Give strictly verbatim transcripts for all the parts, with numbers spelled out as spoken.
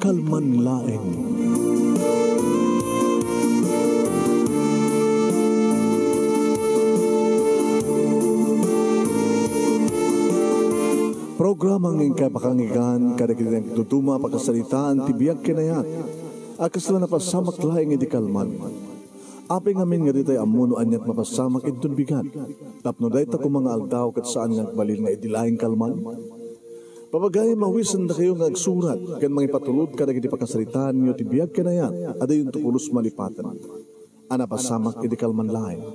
Kalman laeng. Programa nga inkay pakanggan kadagiti nagtutuma a pakasaritaan ti biag ken ayat a kasla napasamak laeng idi kalman. Apay ngamin nga ditay ammo no aniat mapasamak inton bigat, tapno dayta koma nga aldaw ket saan nga agbalin nga idi laeng kalman? Papagayam, awisendakayo nga agsurat ken mangipatulod kadagiti pakasaritaanyo ti biag ken ayat a diyonto pulos malipaten a napasamak idi kalman laeng.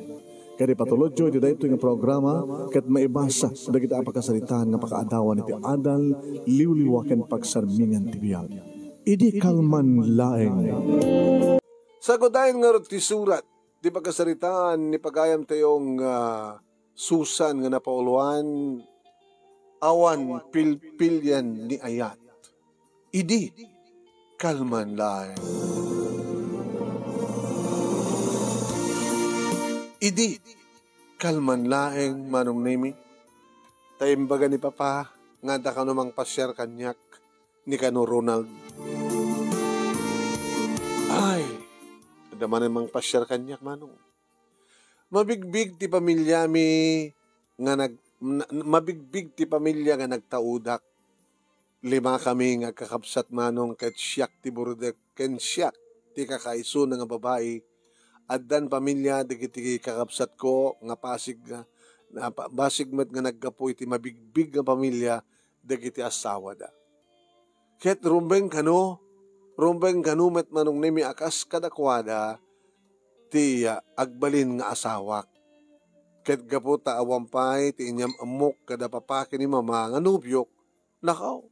Ket ipatulodyo iti daytoy nga programa ket maibasa dagiti a pakasaritaan nga pakaadawan iti adal, liwliwa ken pagsarmingan ti biag. Idi kalman laeng. Sagudayen ngarud ti surat ti pakasaritaan ni pagayamtayo nga Susan nga napauluan, awan pilpilian ni ayat. Idi kalman laeng. Idi kalman laeng, Manong Nemi. Ta imbaga ni Papa nga adda kano mangpasiar kaniak ni kano Ronald. Ay, adda manen mangpasiar kaniak, Manong. Mabigbig ti pamiliami nga nag-, na-, mabigbig ti pamilia nga nagtaudak. Lima kami nga agkakabsat, Manong, ket siak ti burdek ken siak ti kakaisuna nga babai. Addan pamilia dagiti kakabsatko nga pasig, nga pa-, basig met nga naggapu iti mabigbig nga pamilia dagiti asawada. Ket rumbeng kano, rumbeng kano met, Manong Nemi, a kas kadakuada ti, ah, agbalin nga asawak. Ket gapu ta awan pay ti inyam-ammok kada papa ken ni mama nga nobiok, nakaw,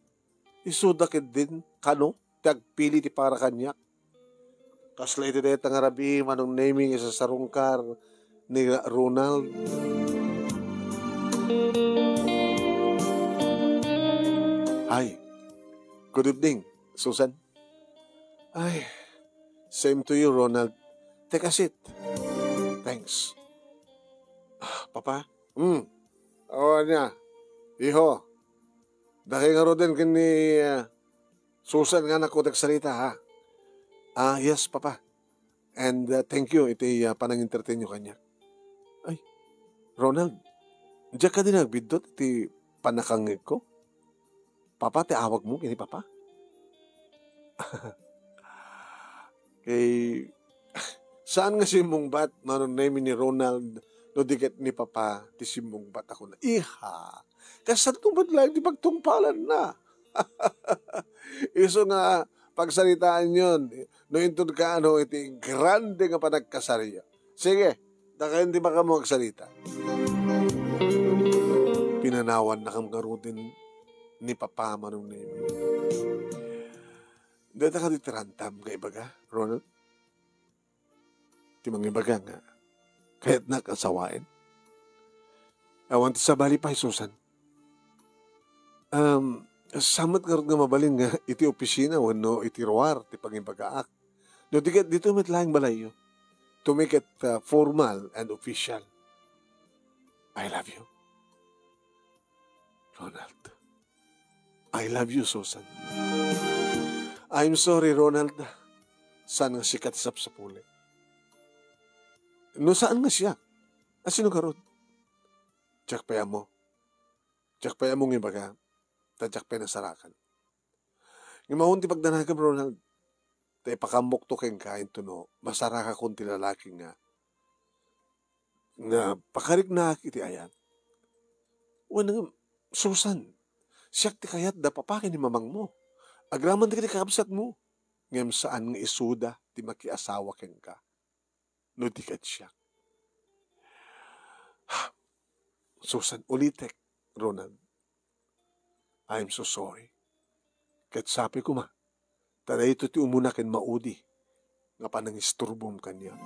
isuda ketdin kano ti agpili ti para kaniak. Kasla iti dayta nga rabii, Manong Nemi, nga isasarungkar ni Ronald. Hi. Good evening, Susan. Ay, same to you, Ronald. Take a seat. Thanks. Ah, Papa? Hmm. O, ania? Iho. Dakay ngaruden ken ni, ah, Susan nga anakko ti agsarita, ha? Ah, yes, Papa. And, ah, thank you iti, ah, panangintertainyo kaniak. Ay, Ronald, diak kadi nagbiddut iti pannakangngegko? Papa ti awagmo ken ni Papa? Kay, saan nga simmungbat, Manong Nemi, ni Ronald no di ket ni Papa ti simmungbat a kuna? Iha, kasano met laeng ti pagtungpalanna? Isu nga pagsaritaanyon no inton kaano iti grande nga panagkasarita. Sige, dakayon ti makaammok agsarita. Pinanawannakam ngaruden ni Papa, Manong Nemi. Dayta kadi ti rantam nga ibaga, Ronald? Ti mangibaga nga kayatnak a sawaen? Awan ti sabali pay, Susan. Um, saan met ngarud nga mabalin nga iti opisina wenno iti ruar ti pangibagaak? No di ket ditoy met laeng balayyo, to make it, uh, formal and official. I love you, Ronald. I love you, Susan. I'm sorry, Ronald. Saan nga sika ti sapsapulek? No saan nga siak, a sino ngarud? Diak pay ammo. Diak pay ammo nga ibaga, ta diak pay nasarakan. Ngem awan ti pagdanagam, Ronald, ta ipakaammokto kenka intono masarakakon ti lalaki nga, nga pakariknaak iti ayat. Wen ngem, Susan, siak ti kayat da papa ken ni mamangmo, agraman dagiti kakabsatmo, ngem saan nga isuda ti makiasawa kenka no di ket siak. Susan, ulitek, Ronald, I'm so sorry. Ket sapay koma, ta daytoy ti umuna ken maudi nga panangisturbom kaniak.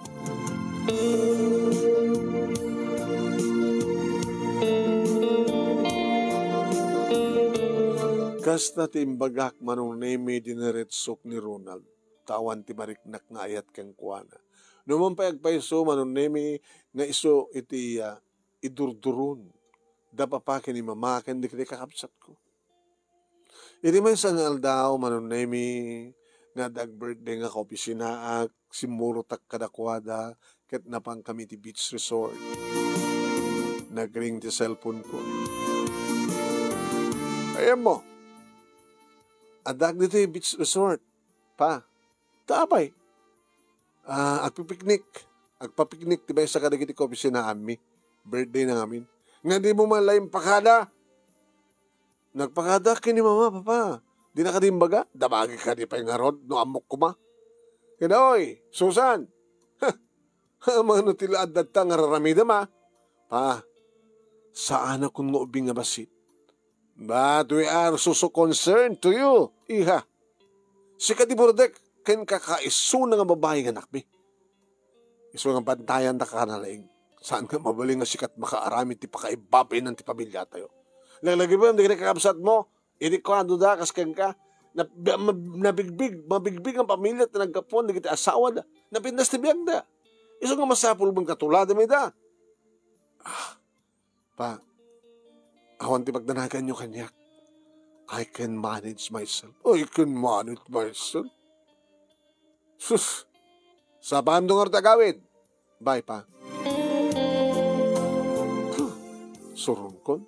Kasta ti imbagak, Manong Nemi, diniretsok ni Ronald, ta awan ti mariknak nga ayat kenkuana. Numan pay agpayso, Manong Nemi, nga isu iti, ah, idurduron da papa ken ni mama ken dagiti kakabsatko. Iti maysa nga aldaw, Manong Nemi, nga adda birthday nga kaopisinaak, simmurotak kadakuada, ket napankami ti beach resort. Nagring ti cellphone ko. Ayan mo, adda ditoy beach resort, pa. Ta apay? Ah, agpipiknik. Agpapiknik ti maysa kadagiti kaopisinaanmi. Birthday na ngamin. Nga di mo man la impakada. Nagpakada ken ni mama, papa. Di na kadi imbaga? Damagi kadi pay ngarud no ammok koma. Kaya, oy, Susan! Mano ti la adda ta nga raramidem, a? Pa, saanakon nga ubing nga bassit. But we are so, so concerned to you, iha. Sika ti burdek, ken kakaisuna nga babai nga anakmi. Isu nga bantayan ta ka nalaing. Saan nga mabalin nga sikat makaaramid ti pakaibabain ti pamilya tayo. Laglagiben, dagiti kakabsat mo, iti kuado da, kas kenka, na, ma-, nabigbig, mabigbig ang pamilya, ti naggapuan, dagiti asawa da, napintas ti biag da. Isu nga masapul mong katulad, da. Ah, Pa, awan ti pagdanaganyo kaniak. I can manage myself. I can manage myself. Sus! Sapaem do ngarud agawid. Bye, Pa. Huh, surungkon.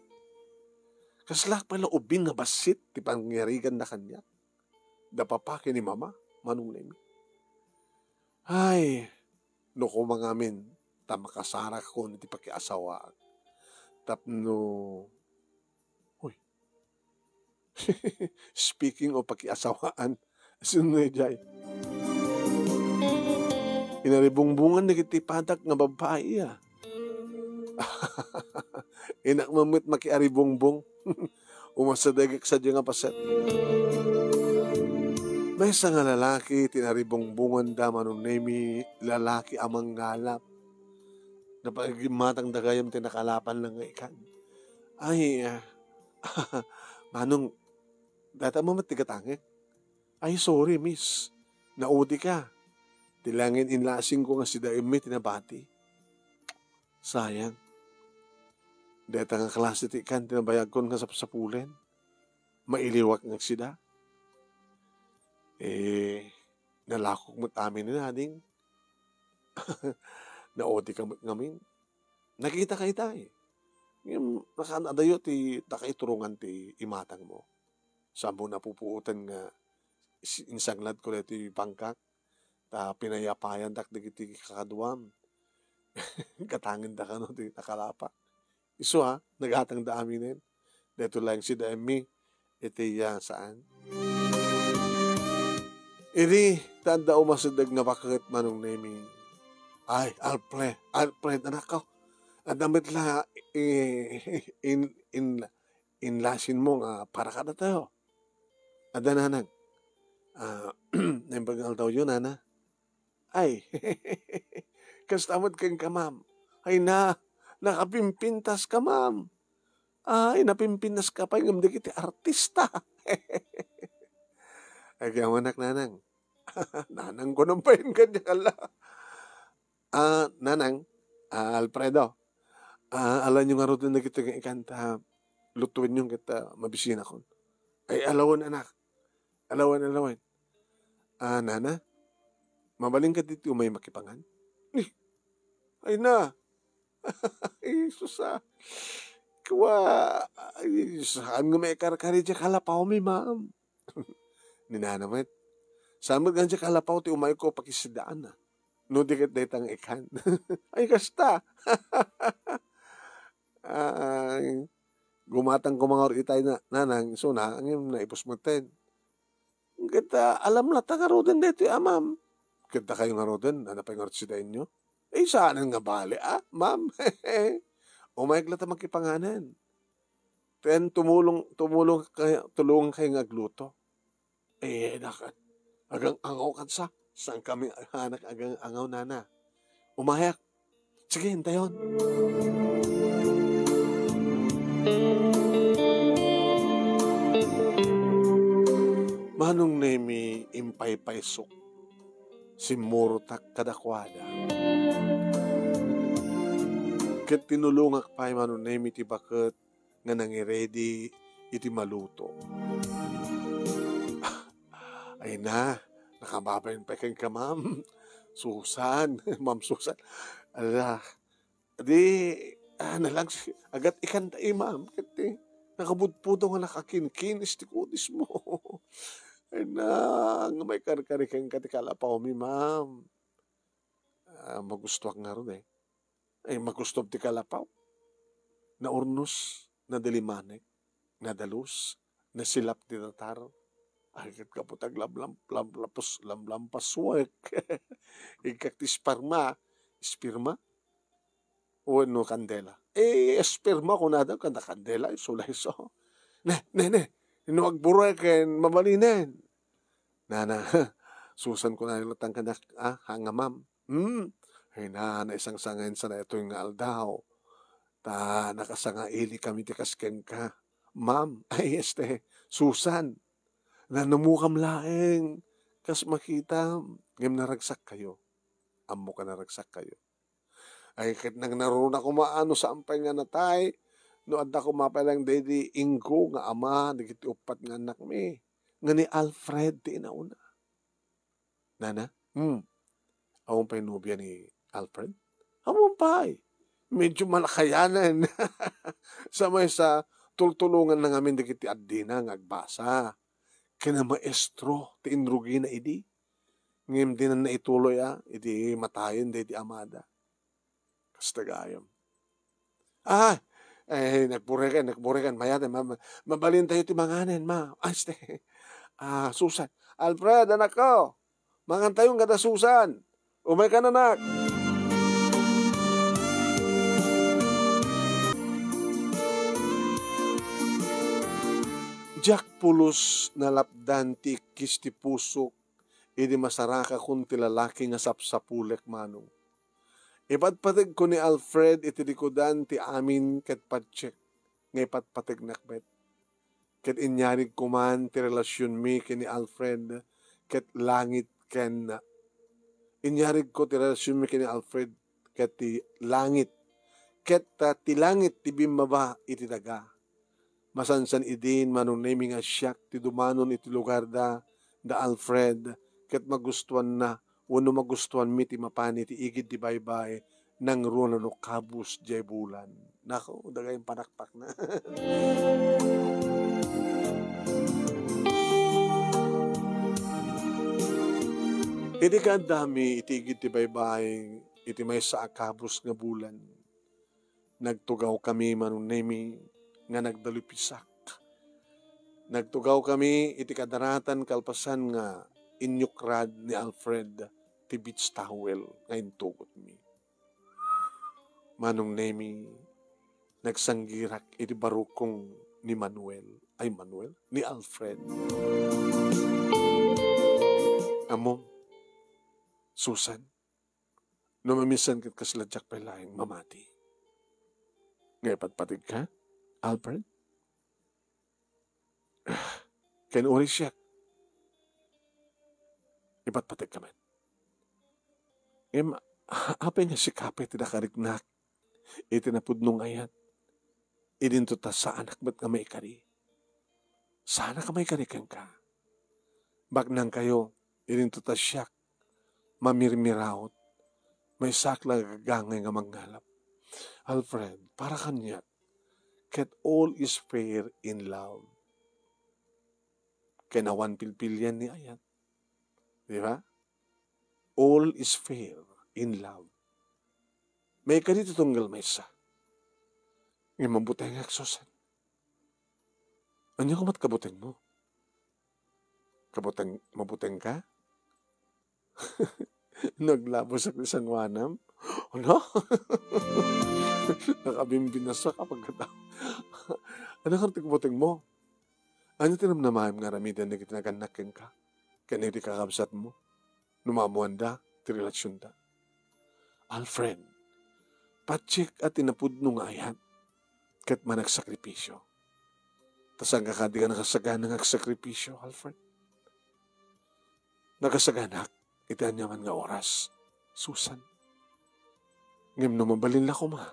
Kasla pala ubing nga bassit ti pangyarigan na kaniak. Da papa ken ni mama, Manong Nemi. Ay, no koma ngamin, ta makasarakon iti pakiasawaak. Tapno, uy. Speaking of pakiasawaan, sino jay? Inaribungbungan dagiti padak nga babbai, a. Innak met makiaribungbong. Umasidegek sadiay nga paset. Maysa nga lalaki ti naribungbongan da Manong Nemi, lalaki a manggalap. Napagimmatang da gayam ti nakalapan lang nga ikan. Ay, ah, Manong, data mo met ti gatangek? Ay, sorry, miss. Naudi ka. Ti langin inlasing ko nga sida immi ti nabati. Sayang. Deta nga klase ti ikan ti nabayagkon nga sapsapulen. Mailiwak nga sida. Eh, nalakok met amin ni Nading. Naudi ka met ngamin. Nakita ka itay. Ngem, nakaadayo ti takaiturongan ti imatang mo. Saan mo napupuotan nga si-, insanglad ko daytoy pangkak? Ta pinayapayandak dagiti kakaduam. Gatangen da kano ti nakalapa. Isu a, nagatang da aminen. Daytoy laeng sida Emmy, iti, ah, saan? Idi, ta adda umasideg nga baket Manong Nemi. Ay, Alfred, Alfred, anak ko. Adda met la, eh, in, in, inlasin mo nga para kadatayo. Adda nanang. Ah, naimbag nga aldawyo, nana. Ay, kasta met kenka, ma'am. Ay na, nakapimpintas ka, ma'am. Ay, napimpintas ka pay ngem dagiti artista. Agyamanak, nanang. Nanang ko nang payen kanya kala. Ah, nanang, ah, Alfredo, ah, alaenyo ngaruden dagiti nga ikan ta lutuenyo ket, ah, mabisinakon. Ay, alawen, anak. Alawen, alawen. Ah, nana, mabalin ka ditoy umay makipangan? Ni, ay na. Ay, sus, ah. Kua, ay, saan nga maikarkari diay kalapawmi, ma'am? Ni nana met. Saan met nga diay kalapaw ti umayko pakisidaanna? No di ket dayta nga ikan. Ay, kasta. Ay, gumatang ko mangarud itay na, nanang, isuna, ngem naipus metten. Ket, ah, alam latta ngaruden daytoy a, ma'am. Ket dakayo ngaruden, nana pay ngarud sidaenyo? Eh, saanen nga bale, a, ma'am? Umayek latta makipanganen. Ten tumulong, tumulong kayo, tulungan kayo nga agluto. Eh, nakat. Agang-angaw kansa. Saan kami anak agang-angaw, nana? Umayak. Sige, intayon. Manong Nemi, impaypaysok. Simmurotak kadakuada. Ket tinulongak pay, Manong Nemi, ti baket nga nangiredi iti maluto. Ay na, Kababain pay kenka, ma'am. Susan, Ma'am Susan. Ala, di, ah, nalang si, agat ikanta, eh, ma'am. Ket, eh, nakabudpudo nga nakakinkinis ti kudismo. Ay na, nga maikarkari kenka ti kalapawmi, ma'am. Ah, magustuak ngarud, eh. Ay, magustob ti kalapaw. Naurnos, nadalimanek, nadalus, nasilap ti datar. Ay, ket gapu ta aglamlam-, lamlapus-, lamlampasuek. Ikkak ti esperma. Esperma? Wenno kandela? Eh, esperma kunada, kanda kandela, isu la isu. Ne, ne, ne. No agburek ken mabalinen. Nana, Susan, kunana latta kaniak, ah, ha nga ma'am. Hmm, ay na, naisangsangaensa daytoy nga aldaw. Ta nakasangaili kami ti kas kenka. Ma'am, ay, este, Susan, nanumokam laeng kas makitam, ngem naragsakkayo. Ammok a naragsakkayo. Ay, ket nangnaruna koma a no saan pay nga natay, no adda koma pay laeng daydi inko nga ama dagiti uppat nga annakmi, nga ni Alfred ti inauna. Nana? Hmm. Awan pay nobia ni Alfred? Awan pay. Medyo malakayanen. Sa maysa, tultulonganna ngamin dagiti addina nga agbasa. Kinamaestro ti inrugina idi. Ngem dinan naituloy a, idi matayen daydi amada. Kasta gayam. Ah, eh, nagburekan, nagburekan, mayat, eh, ma-, ma-, mabalintayo ti manganen, ma. Ay, este. Ah, Susan. Alfred, anakko, mangantayo kada Susan. Umayka, anak. Diak pulos nalapdan ti ikkis ti pusok idi masarakakon ti lalaki nga sapsapulek, Manong. Ipatpategko ni Alfred iti likudan ti amin ket patiek nga ipatpategnak met. Ket inyarigko man ti relasionmi ken ni Alfred ket langit ken inyarigko ti relasionmi ken ni Alfred ket ti langit, ket, ah, ti langit ti bimmaba iti daga. Masansan idin, Manong Nemi, nga siak ti dumanon iti lugarda da Alfred, ket magustuanna wenno magustuanmi ti mapan iti igid ti baybay, nangruna no kabus diay bulan. Nako, dagay panakpakna. Idi kaaddami iti igid ti baybay, iti maysa a kabus nga bulan, nagtugawkami, Manong Nemi, nga nagdalupisak. Nagtugawkami iti kadaratan kalpasan nga inyukrad ni Alfred ti beach towel nga intugotmi. Manong Nemi, nagsanggirak iti barukong ni Manuel, ay, Manuel, ni Alfred. Ammom, Susan, no mamisan ket kasla diak pay laeng mamati. Nga ipatpategka, Alfred? Ken uray siak, ipatpategka met. Ngem, a-, apay nga sika pay ti nakariknak iti napudno nga ayat? Idinto ta saanak met nga maikari. Saanak a maikari kenka. Baknangkayo, idinto ta siak mamirmiraot, maysaak la gagangay nga mangngalap. Alfred, para kaniak, ket all is fair in love. Ken awan pilpilian ni ayat. Di ba? All is fair in love. Maikari ti tunggal maysa. Ngem mabutengak, Susan. Ania koma ti kabutengmo? Kabuteng-, mabutengka? Naglabusak ti sangoanam? Ano? Nakabimbinasak a pagkatao. Ania koma ti kabutengmo? Ania ti namnamaem nga aramiden dagiti nagannak kenka? Ken iti kakabsatmo? No maammoanda ti relasionda. Alfred, patiek a ti napudno nga ayat ket managsakripisio. Ta saan ka kadi nga nakasagana nga agsakripisio, Alfred? Nakasaganak iti aniaman nga oras, Susan. Ngem no mabalin la koma,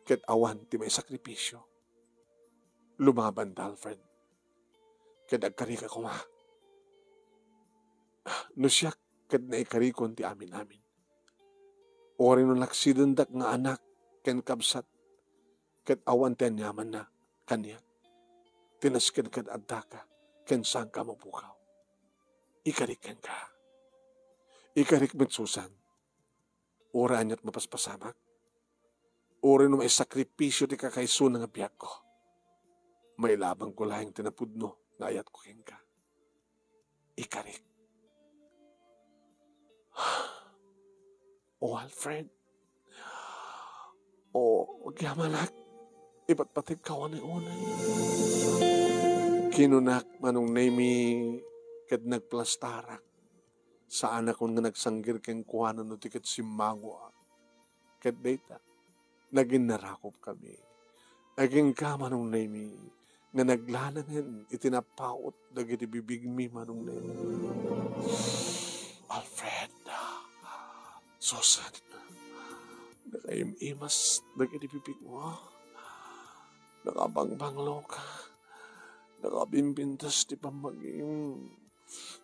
ket awan ti maisakripisio. Lumabanta, Alfred. Ket agkarika koma. No siak ket naikarikon ti amin-amin. Uray no naksidendak nga anak ken kabsat, ket awan ti aniamanna kaniak. Ti nasken ket addaka ken saanka a mapukaw. Ikarik kenka. Ikarik met, Susan. Uray aniat mapaspasamak. Uray no maisakripisio ti kakaisuna nga biagko. Mailabangko laeng ti napudno nga ayatko kenka. Ikarik. O Alfred. O, agyamanak. Ipatpategka unay-unay. Kinunak, Manong Nemi, ket nagplastarak. Saanakon nga nagsanggir kenkuana no ti ket simmangoak. Ket dayta, naginnarakopkami. Agingga, Manong Nemi, nga naglanangen iti napaut dagiti bibigmi, Manong Nemi. Alfred, Susan, nakaim-imas dagiti bibigmo. Nakabangbangloka. Nakabimbintas ti pammagim.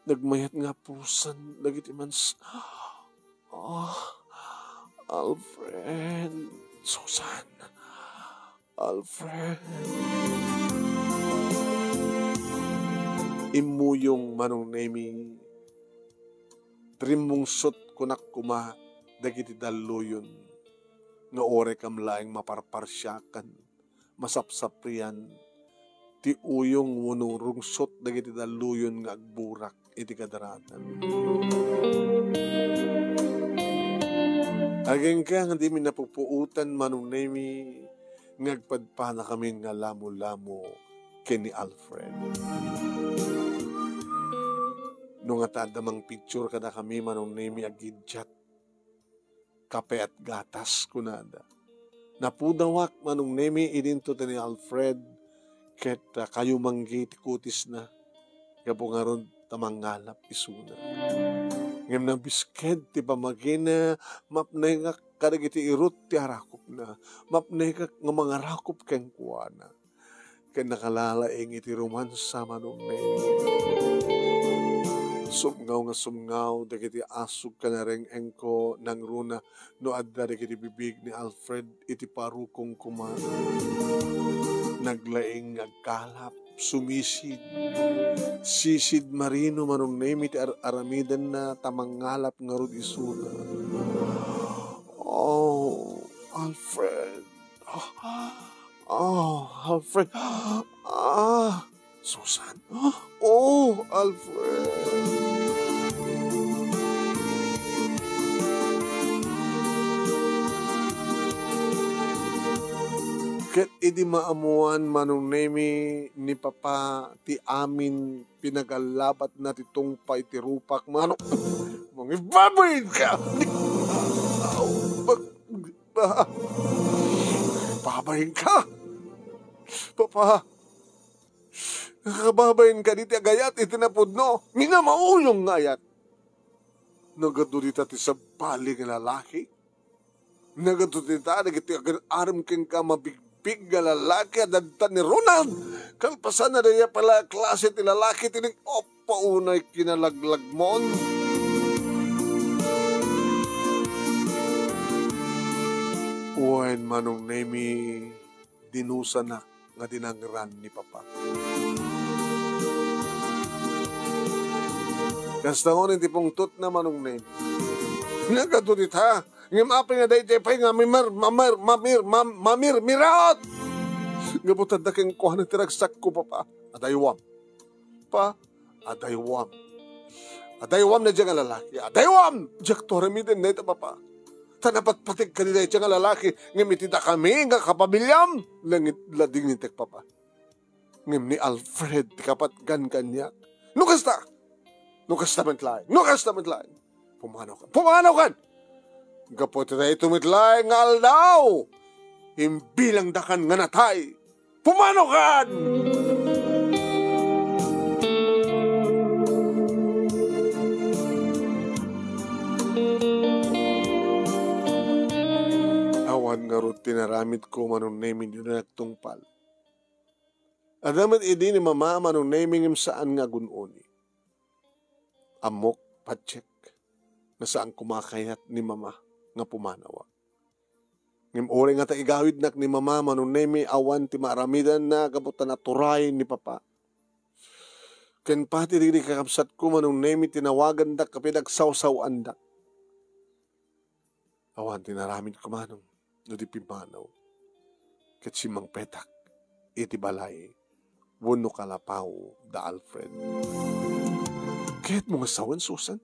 Nagmayat nga pusan dagiti mans-, Ah, Alfred, Susan, Alfred. Immuyong, Manong Nemi, rimmungsot kunak koma dagiti dalluyon nga uray kam laeng maparparsiakan, masapsaprian, ti uyong wenno rungsot dagiti dalluyon nga agburak iti kadaratan. Agingga nga dimi napupuotan, Manong Nemi, nga agpadpadakamin nga lamo-lamo ken ni Alfred. No ngata adda mangpicture kadakami, Manong Nemi, agidiat, kape at gatas, kunada. Napudawak, Manong Nemi, idinto ti ni Alfred, ket, ah, kayo manggi ti kutisna, gapu ngarud ta mangalap isuna. Ngem nabisked ti pammagina, mapnekak kadagiti irut ti arakupna, mapnekak nga mangarakop kenkuana. Ken nakalalaing iti romansa, Manong Nemi. Sumngaw nga sumngaw dagiti asug ken areng-engko nangruna no adda dagiti bibig ni Alfred iti parukong koma. Naglaing nga agkalap, sumisid. Sisid marino, Manong Nemi, ti ar-aramidenna ta mangalap ngarud isuna. Oh, Alfred. Ah, ah, Alfred. Ah, Susan. Oh, Alfred. Ket idi maammoan, Manong Nemi, ni Papa ti amin pinagallabatna ti tungpay ti rupak, Manong, mangibabain ka! Babain ka! Papa, nakababain ka diti agayat iti napudno. Minamauyong nga ayat. Nagadu dita ti sabali nga lalaki. Nagadu dita dagiti agar-arem kenka mabigbig nga lalaki a dadta ni Ronald. Kalpasanna dayta pala a klase ti lalaki ti nag-, Paunay kinalaglagmon. Wen, Manong Nemi, dinusanak nga dinangran ni Papa. Kasta unay ti pungtotna, Manong Nemi. Nagadu dita, ngem apay nga daydiay pay nga mamir-, mamir-, mamir-, mam-, mamirmiraot? Gapu ta adda kenkuana ti ragsakko, Papa. Adaywam. Pa, adaywam. Adaywam daydiay nga lalaki. Adaywam! Diak to aramiden dayta, Papa. Ta napatpategka daydiay nga lalaki, ngem iti dakami nga kapamiliam, langit ladingitek, Papa. Ngem ni Alfred ti kapatgan kaniak. No kasta, no kasta met laeng, no kasta met laeng. Pumanaw kan. Pumanaw kan! Gapu iti daytoy met laeng nga aldaw, imbilangdakan nga natay. Pumanaw kan! Awan ngarud ti naramidko, Manong Nemi, idi nagtungpal. Adda met idi ni Mama, Manong Nemi, ngem saan nga agun-uni. Ammok Patchek, nga saan koma kayat ni Mama nga pumanawak. Ngem uray ngata igawidnak ni Mama, Manong Nemi, awan ti maaramidanna gapu ta naturay ni Papa. Ken pati dagiti kakabsatko, Manong Nemi, tinawagandak ken pinagsawsaw-andak. Awan ti naramidko, Manong, no di pimmanaw ket simmangpetak iti balay wenno kalapaw da Alfred. Kayatmo nga sawen, Susan?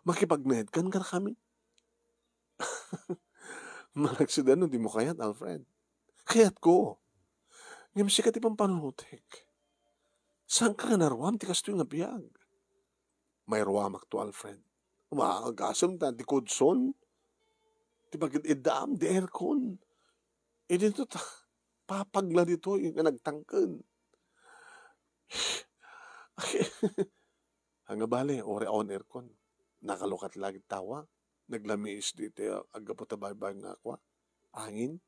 Makipagnaedkan kadakami? Malaksid no dimo kayat, Alfred. Kayatko. Ngem sika ti pampanunotek. Saanka nga naruam ti kastoy nga biag? Mairuamakto, Alfred. Maagasem ta ti kudson, ti pagid-iddaam, ti aircon. Idinto ta, papagla ditoy nga nagtangken. Anga bale, uray awan aircon. Nakalukat la gid tawa. Naglamiis ditoy, aggapu ta baybay nga kua, angin.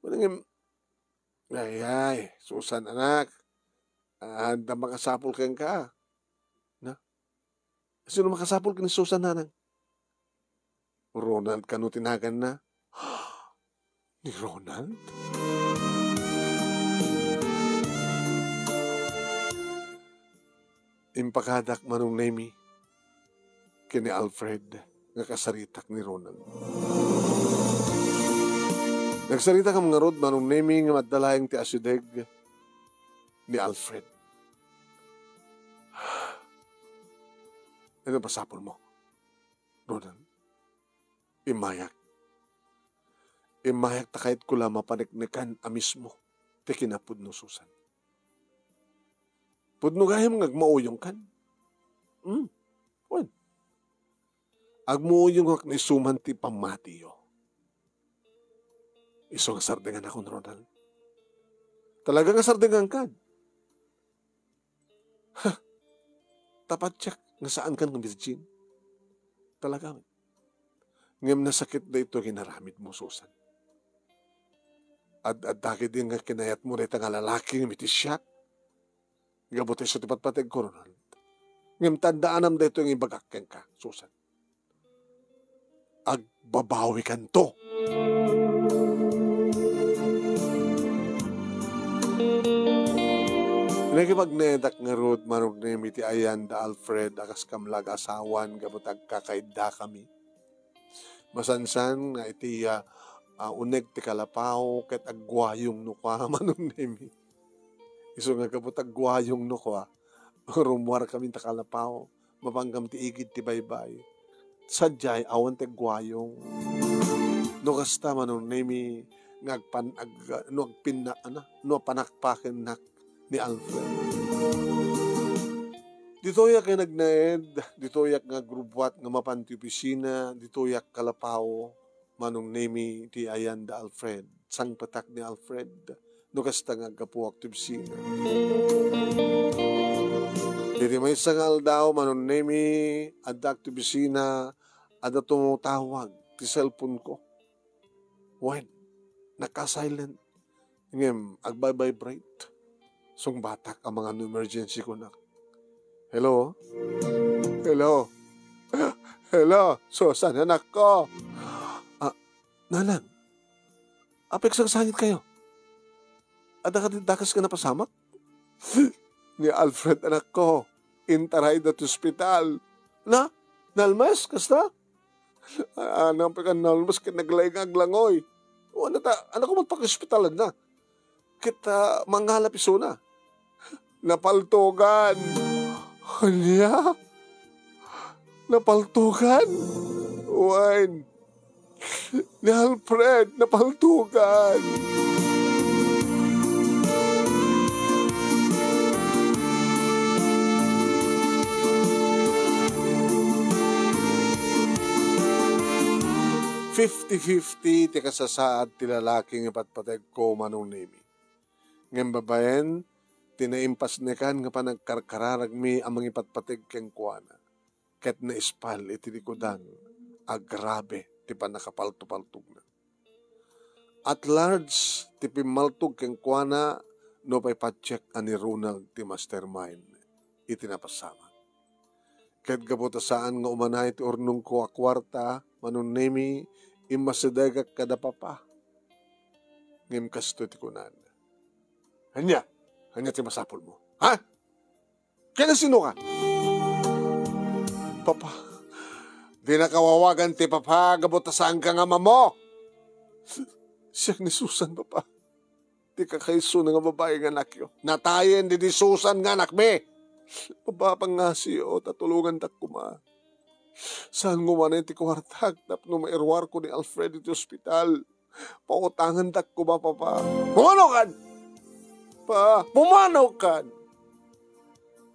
Wen, ngem, ay, ay, Susan, anak. Adda makasapul kenka. Na? Sino makasapul ken ni Susan, nanang? Ronald kano ti naganna. Ni Ronald? Impakadak, Manong Nemi, ken ni Alfred nga kasaritak ni Ronald. Nagsaritakami ngarud, Manong Nemi, nga madda laeng ti asideg ni Alfred. Ano pasapulmo, Ronald? Immayak. Immayak ta kayatko la mapaneknekan a mismo ti kinapudno, Susan. Pudno gayam nga agmauyongkan. Hmm? Wen. Agmauyongak no isu man ti pammatiyo. Isu nga sardenganakon, Ronald. Talaga nga sardengankan. Ha! Ta patchek nga saankan nga virgin. Talaga. Ngem nasakit daytoy nga inaramidmo, Susan. Ad-adda ketdi nga kinayatmo dayta nga lalaki nga miti siak. Gapu ta isu ti patpategko, Ronald. Ngem tandaanam daytoy nga ibagak kenka, Susan. Agbabawikanto. Nakipagnaedak ngarud, Manong Nemi, iti ayan da Alfred a kas kamla nga asawan gapu ta agkakaiddakami. Masansan nga iti, ah, ah, uneg ti kalapaw ket agguayong no kua, Manong Nemi. Isu nga gapu ta agguayong no kua, rummuarkami ta kalapaw, mapanggam ti igid ti baybay. Sadiay, awan ti agguayong. No kasta, Manong Nemi, nga agpan-, ag-, no agpinna-, ano, no panakpakennak ni Alfred. Ditoyak nga nagnaed, ditoyak nga agrubbuat nga mapan ti opisina, ditoyak kalapaw, Manong Nemi, ti ayan da Alfred. Sangpetak ni Alfred. No kasta nga aggapuak ti opisina. Iti maysa nga aldaw, Manong Nemi, addaak ti opisina, adda tumutawag ti cellphone ko. Wen, naka-silent. Ngem, agvibrate. Sungbatak a mangano emergency kunak. Hello? Hello? Hello? Susan, anakko? Ah, nanang, apay agsangsangitkayo? Adda kadi dakes nga napasamak? Ni Alfred, anakko, intaray da ti ospital. Na? Nalmes, kasta? Ano, pagka nalmes ket naglaing nga aglangoy. O, ano ta, ano ko man pakihospitalanna? Ket, ah, mangalap isuna. Napaltogan. Ania? Napaltogan? Wen. Ni Alfred, napaltogan. Fifty fifty ti kasasaad ti lalaki nga patpategko, Manong Nemi. Ngem babaen ti naimpasnekan nga panagkarkararagmi a mangipatpateg kenkuana, ket naispal iti likudan a grabe ti pannakapaltopaltogna. At large ti pimmaltog kenkuana, nupay patchek a ni Ronald ti mastermind iti napasamak. Ket gapu ta saan nga umanay ti urnongko a kuarta, Manong Nemi, immasidegak kada papa. Ngem kastoy ti kunana, "Ania? Ania ti masapulmo? Ha? Ken sino ka?" "Papa, dinaka awawagan ti papa gapu ta saanka nga amamo. Siak ni Susan, papa. Ti kakaisuna nga babai nga anakyo. Natayen didi Susan nga anakmi. Papa, pangngasiyo ta tulongandak koma. Saan nga umanay ti kuartak tapno mairuarko ni Alfred iti ospital. Pautangandak koma, papa. Pumanaw kan! Pa, pumanaw kan!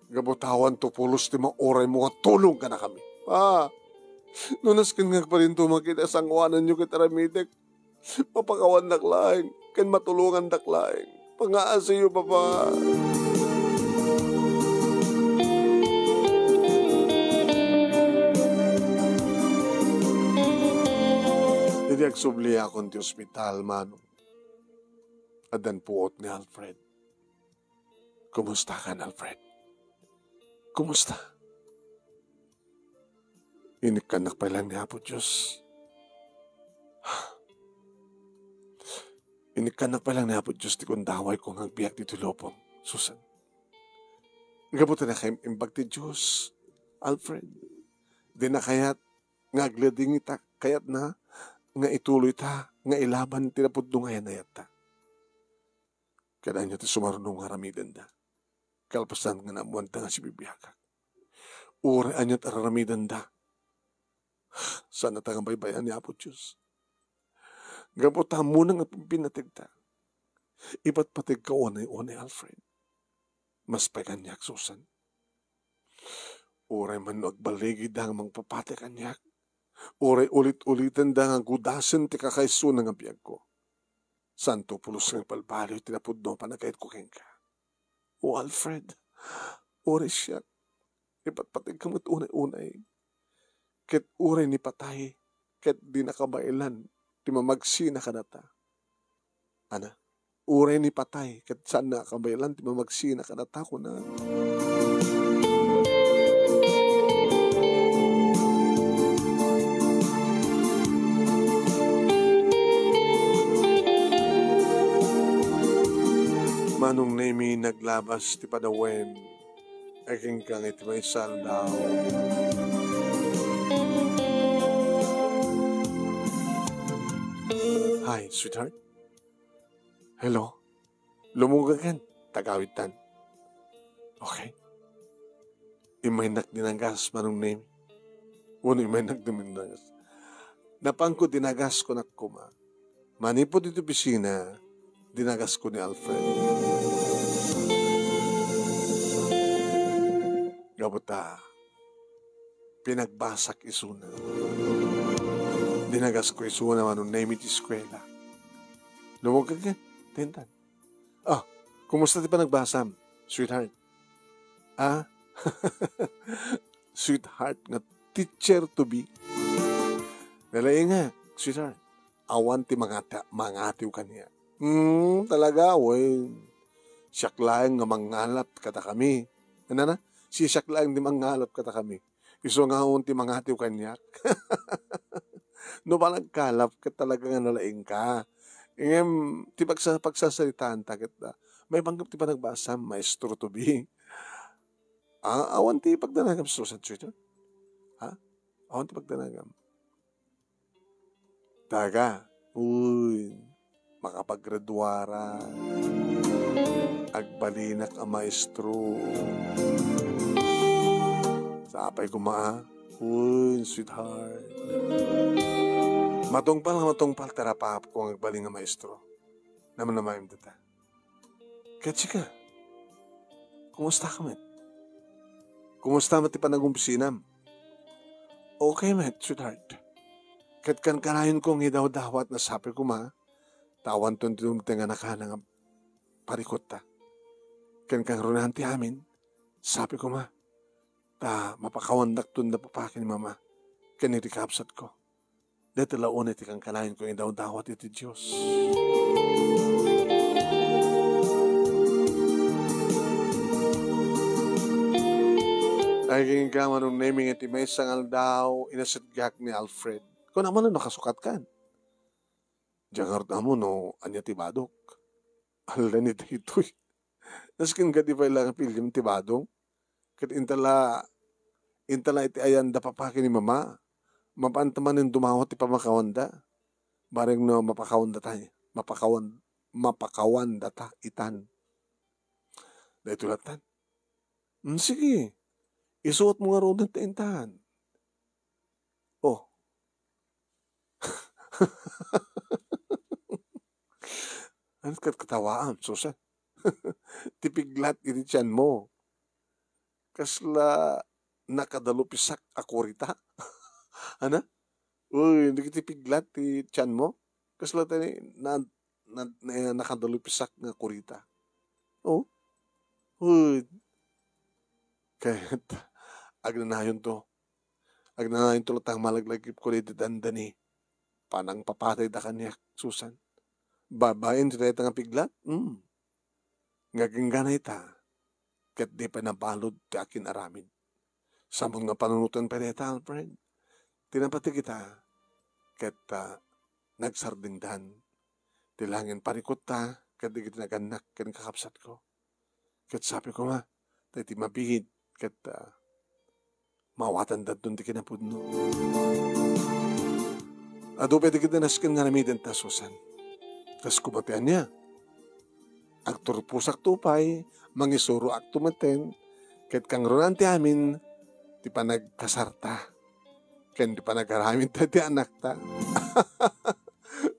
Gapu ta awan to pulos ti mauraymo nga tulong kadakami. Pa, no nasken nga agpadinto makita, sangoananyo ket aramidek. Mapakawandak laeng, ken matulongandak laeng. Pangngaasiyo, papa." Idi agsubliakon ti ospital, Manong, addan puot ni Alfred. "Kumusta kan, Alfred? Kumusta?" "Inikkannak pay laeng ni Apo Dios. Inikkannak pay laeng ni Apo Dios ti gundawayko nga agbiag ditoy lubong, Susan. Gapu ta nakaimbag ti Dios, Alfred. Dina kayat nga agleding ita, kayatna nga ituloyta nga ilaban ti napudno nga ayanayatta. Ket ania ti sumaruno nga aramidenda? Kalpasan nga naammoanda nga sibibiagak. Uray ania ti araramidenda, saannata nga baybay-an ni Apo Dios. Gapu ta ammona nga pimpinategta. Ipatpategka unay-unay, Alfred. Mas pay kaniak, Susan. Uray man no agballigida nga mangpapati kaniak, uray ulit-ulitenda nga gudasen ti kakaisuna nga biagko, saanto pulos nga ibalbaliw ti napudno a panagayatko kenka. O Alfred, uray siak, ipatpategka met unay-unay. Ket uray ni patay, ket dina kabaelan ti mamagsina kadata." Ana, uray ni patay, ket saanna a kabaelan ti mamagsina kadata, kuna. Manong Nemi, naglabas ti padawen. Agingkang iti maysa aldaw. Hi, sweetheart. Hello? Lumunggagan. Tagawidtan. Okay. Immaynak dinagas, Manong Nemi. Uno, immaynak dinagas. Napanko dinagas, kunak koma. Manipud iti opisina, dinagasko ni Alfred. Gapu ta, pinagbasak isuna. Dinagasko isuna, Manong Nemi, ti eskuela. Lumunggagan, tentan. Ah, kumusta ti panagbasam, sweetheart? Ah, sweetheart nga teacher to be. Nalaingak, sweetheart. Awan ti mangata-, mangatiw kaniak. Hmm, talaga, wen. Siak laeng nga mangngalap kadakami. Ano na? Si siak laeng ti mangngalap kadakami. Isu nga awan ti mangatiw kaniak. No panagkalap ket talaga nga nalaingka. Ngem ti pagsa-, pagsasaritaanta ket, ah, maipanggep ti panagbasam, maestro to be. Ah, awan ti pagdanagam, Susan, sweetheart? Ha? Awan ti pagdanagam. Talaga? Uy, makapaggraduara. Agbalinak a maestro. Sapay koma, ah. Uy, sweetheart. Matungpal nga matungpal ti arapaapko nga agbalin nga maestro. Namnamaem dita. Ket sika? Kumusta ka met? Kumusta met ti panagumpisinam? Okay met, sweetheart. Ket kankanayonko nga idawdawat, nasapay koma, ta awanton ti dumteng a nakana nga parikutta. Ken kangrunaan ti amin, sapay koma, ta mapakawannakton da papa ken ni mama, ken ni di kabsatko. Dayta la unay ti kankanayonko nga idawdawat iti Dios. Agingga, Manong Nemi, nga ti maysa nga aldaw, inasitgak ni Alfred. Kuna man no nakasukatkan. Diak ngarud ammo no ania ti badok. Aldaw ni daytoy. Nasken kadi pay la nga piliem ti badong. Ket intala, intala iti ayanda papa ken ni mama. Mapaanta manen dumawat ti pamakawanda. Bareng no mapakawandata, mapakawan-, mapakawandata itan. Daytoy lattan. Mm, sige. Isuot mo ngaruden ta intan. Oh. Ano ket katawaam, Susan? Ti piglat iti tianmo. Kasla nakadalupisak a kurita. Ana? Uy, dagiti piglat ti tianmo. Kasla tani na, na, na, nakadalupisak nga kurita. Oh? Uy. Ket agnanayon to. Agnanayon to latta nga malaglagipko daydi dandani. Panangpapatayda kaniak, Susan. Babaen ti dayta nga piglat? Mm. Nga agingga ita, ket di pay nabalud ti akin-aramid. Samoan nga panunoten pay dayta, Alfred. Ti napateg ita, ket, ah, nagsardengdan ti langin parikutta ket dagiti nagannak ken kakabsatko. Ket sabi koma, daydi mabiit ket, ah, maawatandanton ti kinapudno. Adu pay dagiti nasken nga aramidenta, Susan. Kas koma ti ania? Agturposakto pay, mangisuroakto metten, ket kangrunaan ti amin ti panagkasarta ken ti panagaramidta ti anakta.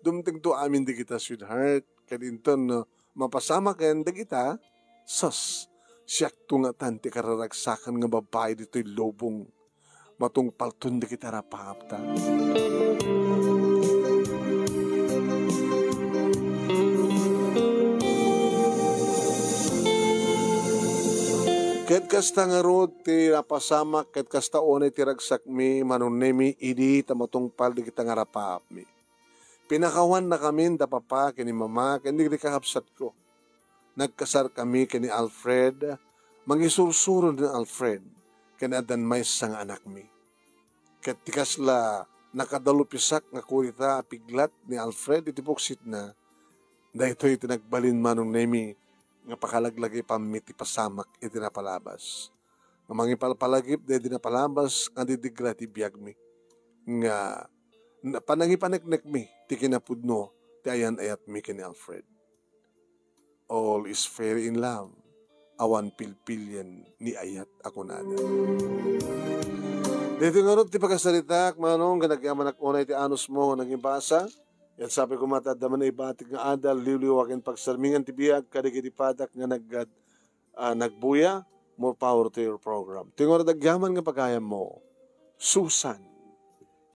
Dumtengto amin dagita, sweetheart, ket inton no mapasamaken dagita, sus, siakto ngatan ti kararagsakan nga babbai ditoy lubong. Matungpalton dagiti rapaapta. Ket kasta ngarud ti napasamak, ket kasta unay ti ragsakmi, Manong Nemi, idi ta matungpal dagita nga rapaapmi. Pinakawannakamin da papa ken ni mama ken dagiti kakabsatko. Nagkasarkami ken ni Alfred, mangisursuro ni Alfred ken addan maysa nga anakmi. Ket ti kasla nakadalupisak nga kurita a piglat ni Alfred iti puksitna, daytoy ti nagbalin, Manong Nemi, nga pakalaglagipanmi ti pasamak iti napalabas. Nga mangipalpalagip daydi napalabas nga didigra ti biagmi. Nga na-, panangipaneknekmi ti kinapudno ti ayan-ayatmi ken ni Alfred. All is fair in love. Awan pilpilian ni ayat a kunada. Daytoy ngarud ti pakasaritak, Manong, nga nagyamanak unay ti anusmo nga nangibasa. Ket sabi koma ta adda man ibatik nga adal, liwliwa ken pagsarmingan ti biag kadagiti padak nga nag-, ah, nagbuya. More power to your program. Ti ngarud agyaman nga pagayammo, Susan.